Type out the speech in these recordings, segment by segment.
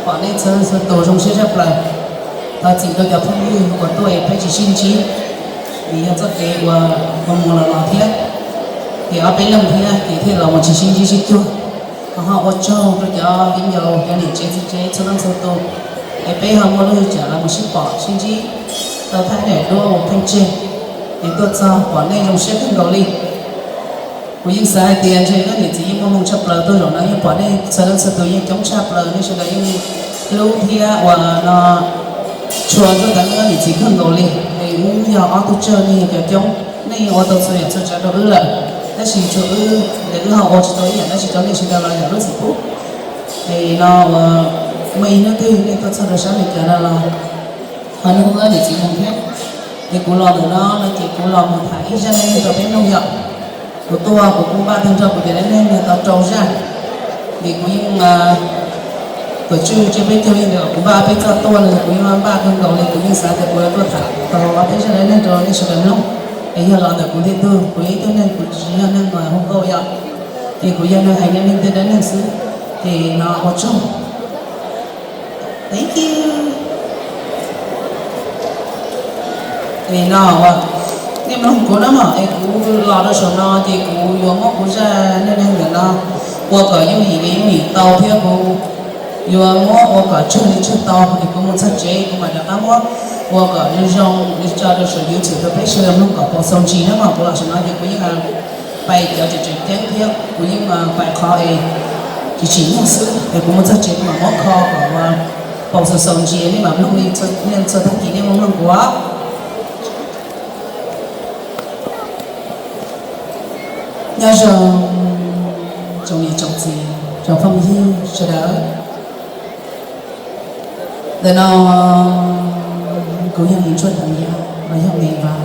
Pom nej txhua leej txhua tus zoo siab tshaj plaws. Thov txim rau cov phooj ywg uas tuaj es peb tsis sib ntsib, vim yog txoj kev uas mus mus los los thiab, ces ob peb leeg thiab ces thiaj los mus tsis sib ntsib sib cuag. Ho ho ua tsaug rau cov viv ncaus, cov niam tsev txiv tsev txhua leej txhua tus, es peb ho muaj lub hwj chim los mus sib pom sib ntsib tau thaj niam duab uas pheej tseg, es tuaj txog pom nej zoo siab kawg nkaus li. Kuv yeej xav hais tias ntshe nej niam txiv yeej muaj hmoo tshaj plaws tuaj zaum no, yeej pom nej txhua leej txhua tus yeej coob tshaj plaws, nej sawv daws yeej hlub thiab uas no tshua Ntsuag Tav Nab niam txiv kawg nkaus li. Es wb yog ob tug tsawg, nej yog cov coob, nej yeej ua tau txhua yam txhua tsav rau wb lawm, tab sis tshuav wb es wb ho ua tsis tau ib yam dab tsi rau nej sawv daws los yog lub txim pub. Es no uas muaj ib hnub twg nej tuaj txog rau sab Amelikas no los ho nug wb niam txiv mus thiab. Ces kuv los ntawm no no ces kuv los mus tham ib zaj dab neeg rau peb mloog yom. Kuv tuaj kuv kuj npaj tag nrho kuv cov dab neeg yog tau rau zaj, vim kuv yeej tuam tswj tsiab peb caug yeej tias kuv npaj peb txoj tuaj no, kuv yeej npaj kawg nkaus li, kuv yeej xav tias kuv yuav tuaj tham tau ob peb zaj dab neeg rau nej sawv daws mloog. Es yog los ntawm kuv thiaj tuaj, kuv yog ib tug neeg kuv tsis yog neeg hu nkauj yom, ces kuv yog neeg hais dab neeg tej dab neeg xwb. Ces no ua tsaug. Thank you. Es no uas nej mloog kuv na mog, es kuv los rau saum no ces kuv yuav muab kuv zaj neej neeg ntawm no ua kom yooj yim li yooj yim tau thiab kuv yuav muab ua kom tsawg li tsawg tau, es kuv mus txog tsev kuv mam rov qab muab ua kom zoo zoo tso rau saum YouTube rau peb sawv daws mloog kom paus xaus ntsis na mog. Kuv los saum no ces kuv yeej pais cov tseem tseem ceeb thiab kuv yeej pais qhov es tsis tsim nyog xwb, es kuv mus txog tsev kuv mam muab kho kom paus xaus xaus ntsis nej mam mloog li, nej txhua tag kis nej muaj mloog kuv. Nyob zoo tsoom niam tsoom txiv tsoom phooj ywg sawv daws. Ntawm no kuv yog Ntsuag Tav Nab, los yog Me Npab.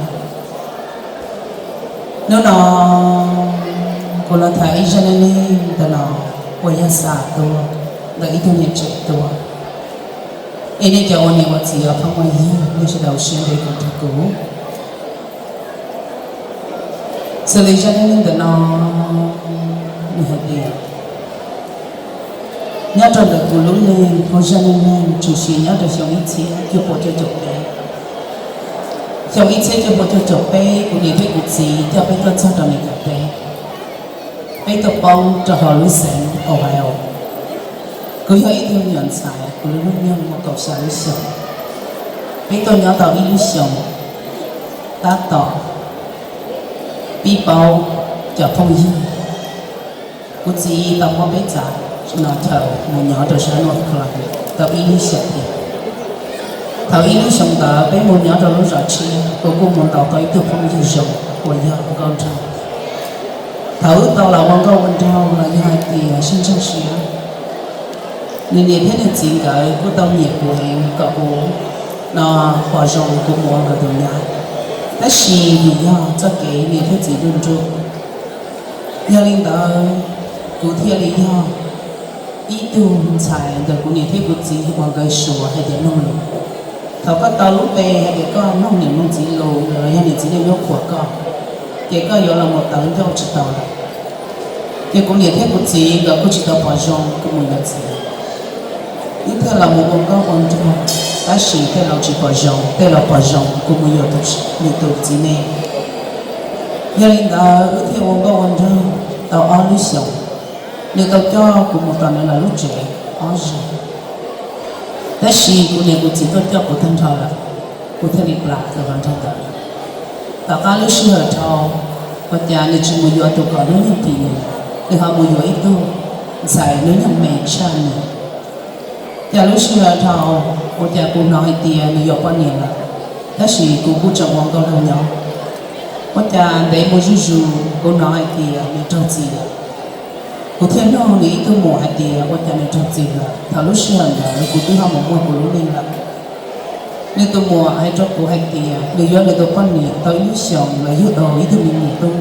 Hnub no kuv los tham ib zaj neej neeg ntawm no uas yog xa tuaj ntawm ib tug niam tsev tuaj. Es nej cov ua niam ua txiv os, phooj ywg, nej sawv daws siab ntev kuv nrog kuv. Xws li zaj neej neeg ntawm no nws hais tias, nyob rau ntawm kuv lub neej kuj zaj neej neeg tshwm sim nyob rau xyoo ib txhiab cuaj pua cuaj caum peb. Xyoo ib txhiab cuaj pua cuaj caum peb kuv niam thiab kuv txiv coj peb tuaj txog rau Meskas teb. Peb tuaj poob rau hauv lub xeev Ohio. Kuv yog ib tug me nyuam ntxhais, kuv lub hnub nyoog muaj kaum xya lub xyoos. Peb tuaj nyob tau ib lub xyoos, tab tom pib paub cov phooj ywg. Kuv txiv tau muab peb txav no chaw mus nyob rau sab North Carolina tau ib lub xyoos thiab. Thaum ib lub xyoos ntawd peb mus nyob rau lub zos tshiab, kuv kuj mus ntaus tau ib tug phooj ywg zoo uas yog Nkauj Nraug. Thaum wb tau los ua nkauj ua nraug los yog hais tias sib ntseeg siab, nws niam thiab nws txiv nkawd kuj tau nyiam kuv heev kom kuv no pom zoo kuv mus ua nkawd tus nyab. Tab sis vim yog txoj kev niam thiab txiv nruj nruj, yog li ntawd kuv thiaj li yog ib tug ntxhais ntawm kuv niam thiab kuv txiv uas nkawd suav hais tias Noog Lus. Thaum koj tau lub npe hais tias koj mloog niam mloog txiv lus los yog niam txiv niaj hnub qhuas koj, ces koj yuav los mus tawv ncauj tsis tau lawm. Ces kuv niam thiab kuv txiv nkawd kuj tsis tau pom zoo kuv mus yuav txiv. Wb thiaj los mus ua nkauj ua nraug, tab sis tej laus tsis pom zoo, tej laus pom zoo kuv mus yuav tus, nws tus txiv neej. Yog li ntawd wb thiaj ua nkauj ua nraug tau ob lub xyoos, nws tau coj kuv mus tom nws lawv lub tsev ob zaug. Tab sis kuv niam kuv txiv tuaj coj kuv tag nrho lawm, kuv thiaj li plam rau hauv nraug ntawd. Tom qab lub sij hawm dhau, ua cas nws tsis mus yuav tus kom hnub nyoog phim nws, nws ho mus yuav ib tug ntxhais hnub nyoog me tshaj nws. Cas lub sij hawm dhau, ua cas kuv hnov hais tias nws yuav poj niam lawm, tab sis kuv kuj tseem ua nkauj nraug nyob. Ua cas ntev mus zuj zus kuv hnov hais tias nws raug txim lawm. Kuv thiaj nug nws ib tug muam hais tias ua cas nws raug txim lawm. Thaum lub sij hawm ntawd kuv twb ho mus muaj kuv lub neej lawm. Nws tus muam hais rau kuv hais tias nws yuav nws tus poj niam tau ib lub xyoos los yug tau ib tug me nyuam tub.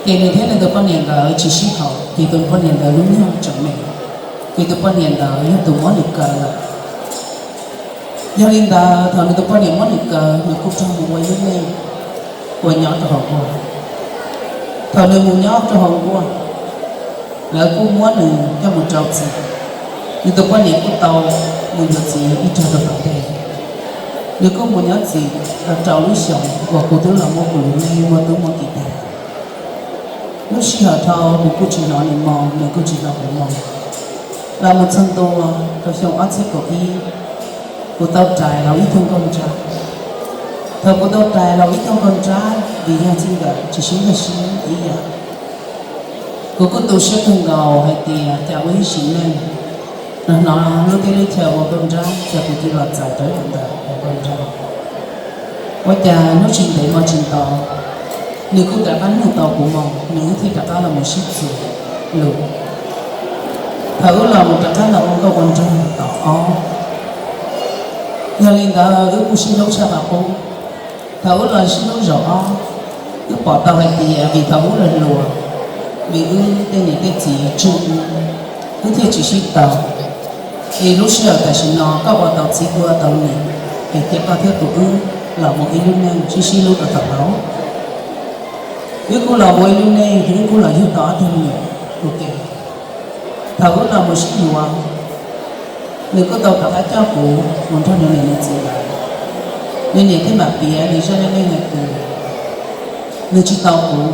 Ces nws thiab nws tus poj niam ntawd tsis sib haum, ces tus poj niam ntawd lub neej tseem me, ces tus poj niam ntawd yog tus muab nws kaw lawm. Yog li ntawd thaum nws tus poj niam muab nws kaw, nws kuj raug mus ua lub neej uas nyob rau hauv nkuaj. Thaum nws mus nyob rau hauv nkuaj, lawv kuj muab nws coj mus rau txim. Nws tus poj niam kuj tau mus yuav txiv ib rag rau tom ntej. Nws kuj mus nyob txim rau lub xyoos uas kuv twb los muaj kuv lub neej muaj tub muaj ki tas. Lub sij hawm dhau kuv kuj tsis hnov nws moo, nws kuj tsis hnov kuv moo. Los mus txog ntua rau xyoo ob txhiab kaum ib, kuv tau rais los ib tug nkauj nrab. Thaum kuv tau rais los ib tug nkauj nrab, vim yog txij nkawm tsis sib nkag siab ib yam, kuv kuj tu siab kawg nkaus hais tias cas ua ib sim neej no hnov lub teb lub chaw ua nkauj nrab, cas kuv cia los txais rau ib tus ntawd ua nkauj nrab. Ua cas hnub tsis ntev hmo tsis ntau, nws kuj rov qab nug tau kuv moo, nws wb thiaj rov qab los mus sib txuas lus. Thaum wb los mus rov qab los ua nkauj ua nraug tom ob, yog li ntawd wb kuj sib hlub tshaj qab qub. Thaum wb los sib hlub zaum ob, wb pom tau hais tias vim thaum wb los hluas, vim wb tej niam tej txiv tswj wb, wb thiaj tsis sib tau. Es lub sij hawm tam sim no koj ua tau txiv, kuv ua tau niam, es cia koj thiab kuv wb los mus ua ib lub neej sib sib hlub rau thaum laus. Wb kuj los ua ib lub neej, wb kuj los yug tau ob tug me nyuam ua ke. Thaum wb los mus sib yuav, nws kuj tau rov qab coj kuv mus nrog nws niam nws txiv lawm. Nws niam thiaj mam piav nws zaj dab neeg hais tias nws tsis tau kuv,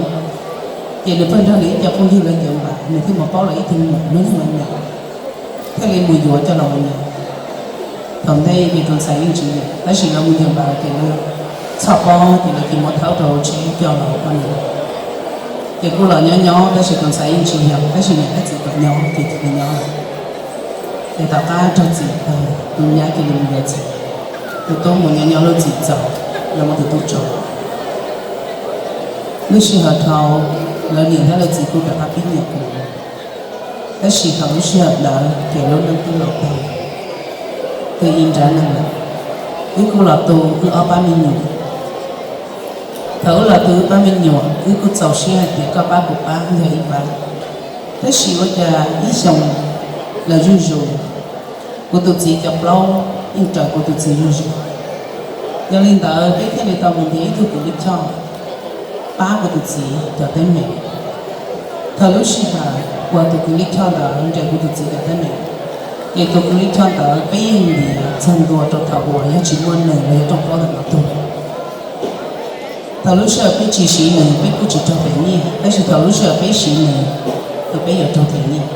ces nws pheej nrog nws ib co phooj ywg lawv ncaws npas, nws thiaj mus paub lawv ib tug me nyuam hnub nyoog me me, thiaj li mus yuav coj los mus nyob. Thaum ntej nws tus ntxhais yeej tsis nyiam, tab sis lawv mus ncaws npas ces lawv txhoj pob ces lawv cia li muab thauj rau tsheb coj los ua poj niam. Ces kuj los nyob nyob, tab sis tus ntxhais yeej tsis yog, tab sis niam thiab txiv kom nyob ces cia li nyob lawm. Ces tom qab raug txim tag, tus nyab cia li mus yuav txiv, tus tub mus nyob nyob lub txim txaus, los muaj tus tub tso. Lub sij hawm dhau, lawv niam thiab lawv txiv kuj rov qab pib nyiam kuv, tab sis thaum lub sij hawm ntawd ces lub neej twb laus tag, twb ib nrab neeg lawm. Wb kuj los tu wb ob pab me nyuam. Thaum wb los tu wb pab me nyuam, wb kuj txaus siab hais tias koj pab kuv pab yog ib pab. Tab sis ua cas ib xyoos los zuj zus, kuv tus txiv cov plaub yeej raws kuv tus txiv zuj zus. Yog li ntawd peb thiaj li tau mus ntiav ib tug kwv lij choj pab kuv tus txiv cov teeb meem. Thaum lub sij hawm uas tus kwv lij choj ntawd nres kuv tus txiv cov teeb meem, ces tus kwv lij choj ntawd peb yeej ntiav txog ntua rau thaum uas yog tsis muaj nws los yog rooj plaub ntawm no tuag. Thaum lub sij hawm peb tsis siv nws peb kuj tsis raug them nyiaj, tab sis thaum lub sij hawm peb siv nws, ces peb yuav raug them nyiaj.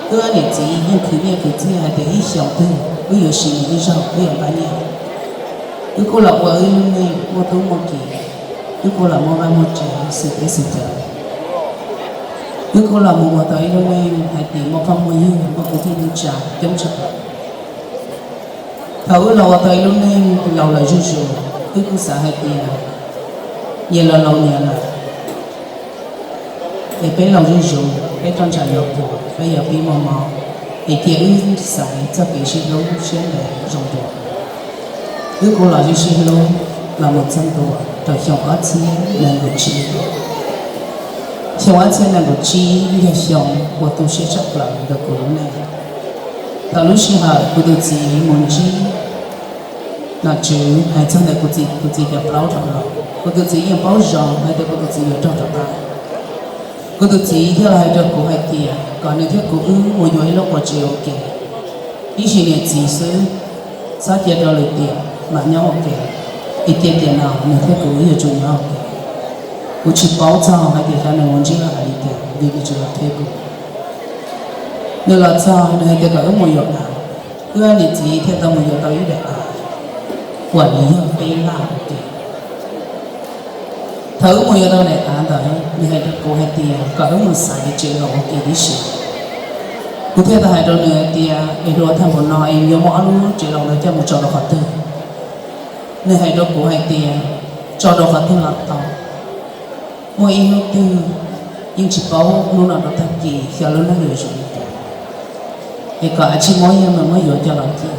Wb niam txiv yeej khwv nyiaj khwv txiaj hais tias ib xyoos twg wb yuav siv nws ib zaug wb yuav npaj nyiaj. Wb kuj los ua wb lub neej muaj tub muaj ki, wb kuj los muaj vaj muaj tsev xwm teb xwm chaw. Wb kuj los mus ua tau ib lub neej hais tias muaj phooj muaj ywg, muaj kwv tij neej tsa coob tshaj plaws. Thaum wb los ua tau ib lub neej laus lawm zuj zus, wb kuj xav hais tias nyias los laus nyias lawm, es peb laus zuj zus, peb roj ntsha yuav puas, peb yuav pib muaj mob, es cia wb xaiv txoj kev sib hlub siab ntev zoo dua. Wb kuj los sib sib hlub los mus txog ntua rau xyoo ob txhiab nees nkaum tsib. Xyoo ob txhiab nees nkaum tsib yog xyoo uas tu siab tshaj plaws rau kuv lub neej. Thaum lub sij hawm kuv tus txiv mus ntsib nom tswv hais txog ntawm kuv txiv, kuv txiv cov plaub rau los, kuv tus txiv yeej paub zoo hais tias kuv tus txiv yuav raug rov qab. Kuv tus txiv thiaj los hais rau kuv hais tias kom nws thiab kuv wb mus yuav ib lub qhov tsev ua ke, ib sim niam txiv xwb, txhob cia rau lwm tiam, mam nyob ua ke. Es cia tiam no nws thiab kuv wb yuav tsum nyob ua ke. Kuv tsis paub txog hais tias xyov nws mus ntsib lawv hais li cas vim nws tsis los qhia kuv. Nws los txog nws hais tias kom wb mus yuav av, wb niam txiv thiaj tau mus yuav tau ib daim av uas nws yog peb laj ua ke. Thaum wb mus yuav tau daim av ntawd, nws hais rau kuv hais tias kom wb mus xaiv tsev laus ua ke tib si. Kuv thiaj tau hais rau nws hais tias es hluas tag npaum no es yuav muab ob lub tsev laus ntawd coj mus tso rau qhov twg? Nws hais rau kuv hais tias tso rau qhov twg los tau, muaj ib hnub twg yeej tsis paub, hnub no rau tag kis xyov lub neej yuav zoo li cas, es kom av tsij muab yog nws muab yuav coj los cia.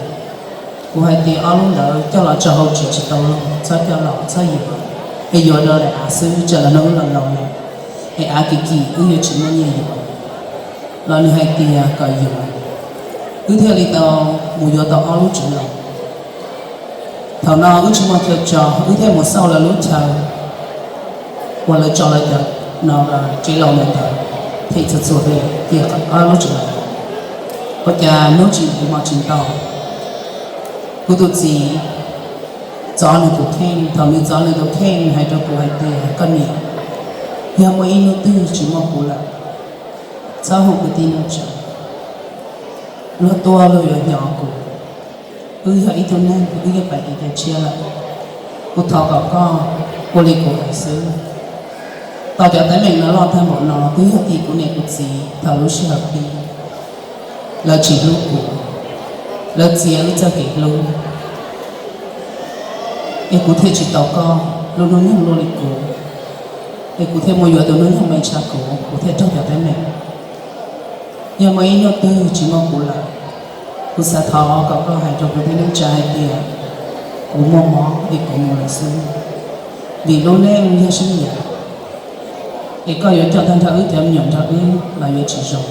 Kuv hais tias ob lub ntawd coj los tso hauv tsev tsis tau los, txhob coj los txhob yuav, es yuav rau daim av xwb tsam los no wb los laus lawm, es av kim kim wb yuav tsis muaj nyiaj yuav. Los nws hais tias kom yuav, wb thiaj li tau mus yuav tau ob lub tsev laus. Thaum no wb tsis muaj chaw tso, wb thiaj mus xauj lawv lub chaw uas lawv tso lawv cov no tsev laus ntawd, them txhua txhua li cia ob lub tsev laus. Ua cas hnub tsis ntev hmo tsis ntau, kuv tus txiv txov nws tus kheej. Thaum nws txov nws tus kheej, nws hais rau kuv hais tias, koj niam, yog muaj ib hnub twg tsis muaj kuv lawm, txhob hu kwv tij neej tsa, luag tuaj luag yuav hnyo kuv. Wb yog ib tug neeg, wb yeej pais kev cai tshiab lawm. Kuv thov kom koj ua li kuv hais xwb. Tau cov teeb meem no loj tag npaum no twb yog tim kuv niam kuv txiv thaum lub sij hawm pib, lawv tsis hlub kuv, lawv txiav wb txoj kev hlub, es kuv thiaj tsis tau koj lub hnub nyoog luaj li kuv, es kuv thiaj mus yuav tus hnub nyoog me tshaj kuv, kuv thiaj raug cov teeb meem. Yog muaj ib hnub twg tsis muaj kuv lawm, kuv xav thov kom koj hais rau kuv tej neej tsa hais tias kuv muaj mob es kuv mus lawm xwb, vim lub neej yog sib yav, es koj yuav coj tag nrho wb cov me nyuam nrog wb los yuav tsis zoo,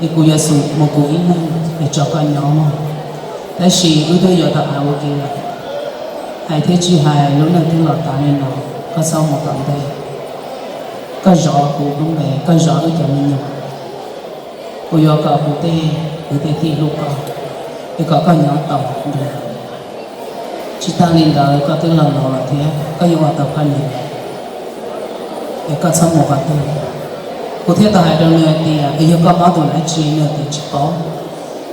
es kuv yuav xub mus kuv ib leeg es tso koj nyob mog. Tab sis wb twb yuav tau av ua ke lawm, hais thiab tsis hais lub neej twb los tas li no, koj txhob mus tom ntej, koj zov kuv lub npe, koj zov wb cov me nyuam. Kuv yuav kom kuv tej kwv tej tij hlub koj, es kom koj nyob tau nrog lawv. Tsis tas li ntawd koj twb los laus lawm thiab, koj yuav ua tau koj niam lawm, es koj txhob mus qhov twg. Kuv thiaj tau hais rau nws hais tias, es yog koj mob tus dab tsi? Nws tias tsis paub,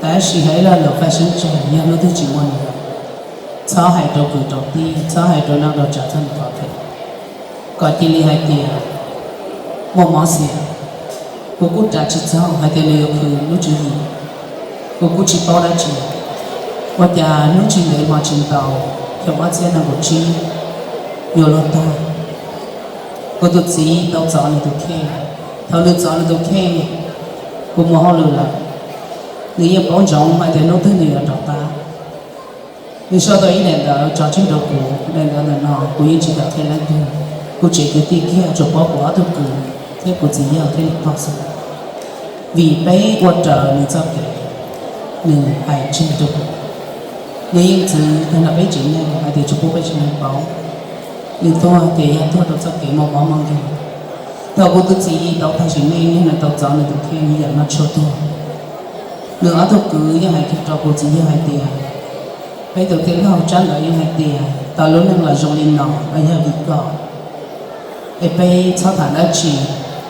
tab sis hais ib lo lus faj siab ntsws, yog hnub twg tsis muaj nws lawm, txhob hais rau kwv rau tij, txhob hais rau neej rau tsav txog nws qhov kev, kom cia li hais tias muaj mob xiam. Kuv kuj ras tsis txog hais tias nws yuav khwv lub tswv yim, kuv kuj tsis paub dab tsi. Ua cas hnub tsis ntev hmo tsis ntau, xyoo ob txhiab nees nkaum tsib yuav luag tag, kuv tus txiv tau txov nws tus kheej. Thaum nws txov nws tus kheej, kuv mus hauj lwm lawm, nws yeej paub ntsoov hais tias hnub twg nws yuav rov qab. Nws sau tau ib daim ntawv tso tseg rau kuv, daim ntawv ntawm no kuv yeej tsis kam qhia leej twg, kuv tsev kwv tij kiag tsuas paub kuv ob tug kwv thiab kuv txiv yawg thiab niam pog xwb. Vim peb ua raws nws txoj kev, nws hais tseg rau kuv. Nws yeej txwv tag nrho peb tsev neeg hais tias tsis pub peb tsev neeg paub. Nws tuag ces yog tuag rau txoj kev muaj mob muaj nkeeg. Thaum kuv tus txiv tau tag sim neej, yog nws tau txov nws tus kheej, yam no tshuav tuag. Nws ob tug kwv yeej hais kiag rau kuv txiv yawg hais tias, peb tus tij laug tsab ntawv yeej hais tias tau lub neej los zoo li no los yog vim koj, es peb txhob tham dab tsi,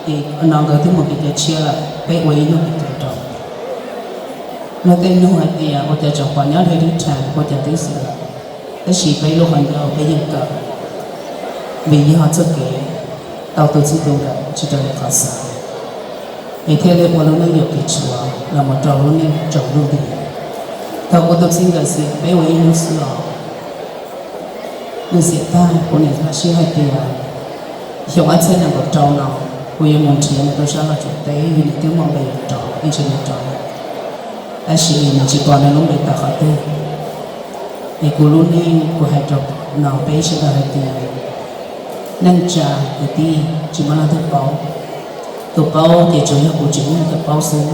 es no nkawd twb mus kev cai tshiab lawm, peb ua ib hnub kev cai rau. Luag tej nug hais tias ua cas tseem pom nyob deb dib rha, ua cas twb xwb lawm, tab sis peb lub qhov ncauj peb yeej kawm, vim yog txoj kev tau tus txij tus nkawm tsis raws li qhov xav, es thiaj li ua lub neej yuam kev tshuav los mus rau lub neej tsaus ntuj nti. Thaum kuv tus txij nkawm xiam peb ua ib hnub xwb os, nws xiam tag kuv niam hla siab hais tias xyoo ob txhiab nees nkaum rau no kuv yuav mus nrhiav nws rau sab Los Tsuas teb, vim nws twb muaj npe yuav rov, ib tse nws rov lawm, tab sis nws tsis pom nws lub npe tawm qhov twg. Es kuv lub neej kuv hais rau no peb sawv daws hais tias neej tsa kwv tij tsis muaj leej twg paub, tus paub ces tsuas yog kuv tsev neeg tau paub xwb.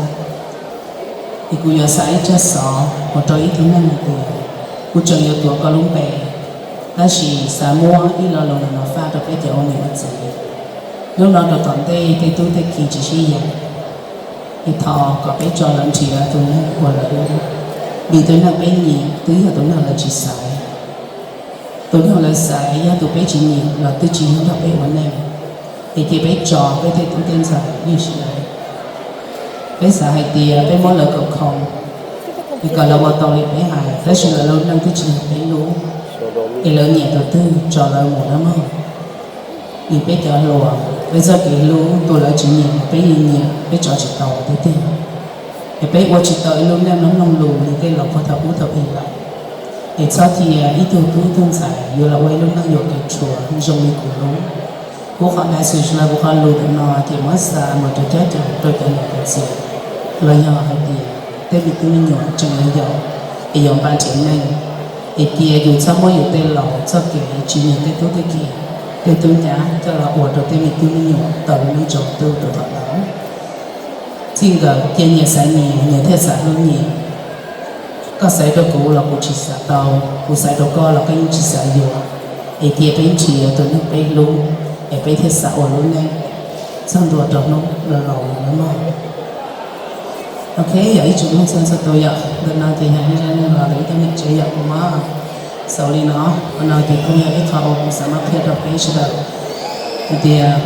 Es kuv yuav xa ib tsag xov mus rau ib tug neeg hais tias kuv tseem yuav tuav koj lub npe, tab sis xav muab ib lo lus no faj rau peb cov ua niam ua txiv. Hnub no rau tom ntej tej tub tej ki tsis sib yaim, es thov kom peb tso lawv nrhiav tus neeg uas lawv, vim tus neeg peb nyiam twb yog tus neeg lawv tsis xaiv. Tus neeg lawv xaiv yog tus peb tsis nyiam los twb tsis yog nrog peb ua neej, es cia peb tso peb tej tub tej ntxhais yeej sib laim. Peb xav hais tias peb muab lawv kaum khoo, es kom lawv ua tau li peb hais, tab sis lawv lub neej twb tsis yog peb lub, es lawv nyiam tus twg tso lawv mus nawb mog. Vim peb cov hluas, peb txoj kev hlub tus lawv tsis nyiam los peb yeej nyiam, peb tso tsis tau tiag tiag. Es peb ua tsis tau ib lub neej mloog lus li tej laus puag thaum ub thaum i lawm. Es txhob cia ib tug tub ib tug ntxhais yuav los ua ib lub neej yuam kev tshuav zoo li kuv lub. Kuv qhov ntawd xwb, sawv daws kuv qhov lus ntawm no ces muab xa mus rau cab caum rau cov niam cov txiv, los yog hais tias tej me tub me nyuam tseem yuav yaum, es yuav npaj nrhiav neej, es cia yus txhob muab yus tej laus txoj kev tsis nyiam tej tub tej ki, tej tub nyab coj los ua rau tej me tub me nyuam tau lub neej tsaus ntuj rau tom ntej. Txij nkawm cia nyias xaiv nyias, nyias thiaj xav hlub nyias. Koj xaiv rau kuv los kuv tsis xav tau, kuv xaiv rau koj los koj yeej tsis xav yuav. Es cia peb nrhiav tus neeg peb hlub, es peb thiaj xav ua lub neej txog ntua rau hnub laus laus no nawb mog. Ok, yog ib tsoom mloog txhua txhua tus yom, ntawm no ces yog ib zaj neej los ntawm ib tug niam tsev yom, kuv muab xaus li no. Qhov no ces kuj yog ib qho uas kuv xav muab qhia rau peb sawv daws hais tias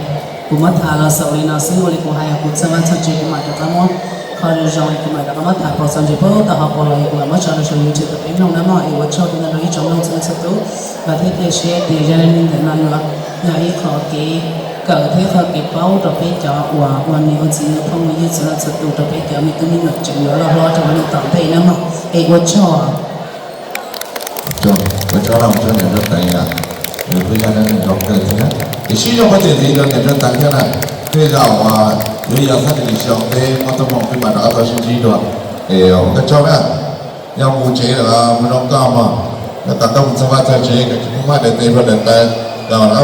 kuv muab tham los xaus li no xwb. Ua li kuv hais, yog kuv txog vaj txog tsev kuv mam rov qab muab qhov zoo zoo es kuv mam rov qab muab tham pauv txog ntsis pab tom hauv paus los yog kuv mam muab tso rau saum YouTube rau peb mloog na mog. Es ua tsaug thiab ntau rau ib tsoom mloog txhua txhua tus, vam thiab cia siab tias zaj neej neeg ntawm no yuav yog ib qho kev kawm thiab qhov kev paub rau peb cov uas ua niam ua txiv ua phooj ua ywg txhua leej txhua tus, rau peb cov me tub me nyuam tseem yuav loj hlob rau lub neej tom ntej na mog. Es ua tsaug. Ua tsaug, ua tsaug niam Nraug Teev, peb zaj neej neeg zoo kawg thiab. Es sib zog pab txiav ntxiv rau niam Nraug Teev thiab na. Tej zaum yuav yog txhob cia li xyoo peb muaj txoj hmoo peb mam rov qab tau sib ntsib dua. Es ua koj tsaug na. Yog mus tsev lawm los mus zoo koj mog. Yog kom koj mus txog vaj txog tsev kom tsis muaj daim tes plhuav daim taw, kom rov qab